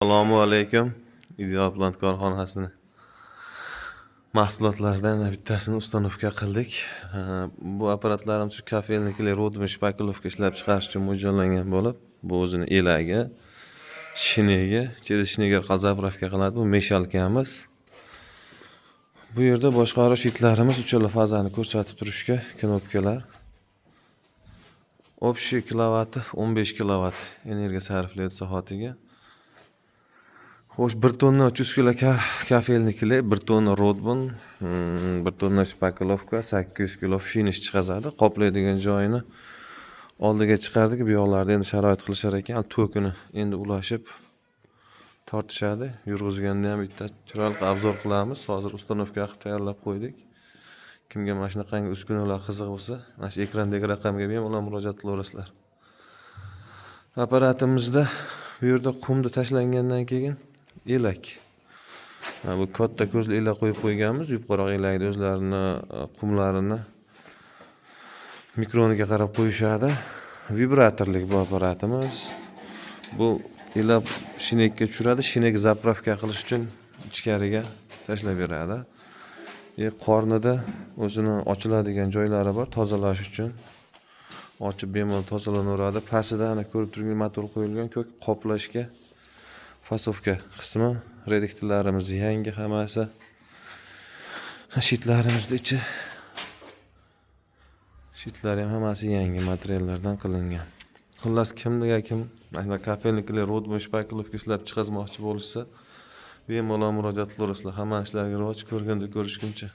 Assalomu alaykum. Ideal Plant korxonasini mahsulotlaridan yana bittasini установка qildik. Bu apparatlarimiz shu кафельный клей, rodmi, шпаклёвка ishlab chiqarish uchun mo'ljallangan bo'lib, bu o'zini elagi, shnegi, через shneg orqali заправка qiladi. Bu мешалка miz. Bu yerda boshqaruv shitlarimiz, uchala fazani ko'rsatib turishga knopkalar. Общий kilovati 15 kilovat energiya sarflaydi soatiga. Xo'sh, 1 tonna 300 kilo кафельный клей, 1 tonna rodbun, 1 tonna шпаклёвка, 800 kilo finish chiqazadi. Qoplaydigan joyini oldiga chiqardik. Bu yoqlarda endi sharoit qilishar ekan, tokini endi ulashib tortishadi. Yurg'izganda ham bitta chiroyli обзор qilamiz. Hozir установка qilib tayyorlab qo'ydik. Kimga mana shunaqangi uskunalar qiziq bo'lsa, mana shu ekrandagi raqamga bemalol murojaat qilaverasizlar. Apparatimizda bu yerda qumni tashlangandan keyin elak. Mana bu katta ko'zli elak qo'yib qo'yganmiz. Yupqaroq elakni o'zlarini qumlarini mikroniga qarab qo'yishadi. Vibratorlik bu apparatimiz. Bu elak shnekka tushiradi. Shnek заправка qilish uchun ichkariga tashlab beradi. Qornida o'zini ochiladigan joylari bor, tozalash uchun. Ochib bemalol tozalanaveradi. Pastida ana ko'rib turgan motor qo'yilgan, ko'k qoplashga фасовка qismi, reduktorlarimiz yangi hammasi. Shitlarimizni ichi, shitlari ham hammasi yangi materiallardan qilingan. Xullas, kimga kim mana shunaqa кафельный клей, rodmi, шпаклёвка ishlab chiqazmoqchi bo'lishsa, bemalol murojaat qilaverasizlar. Hamma ishlarga rivoj, ko'rganda ko'rishguncha.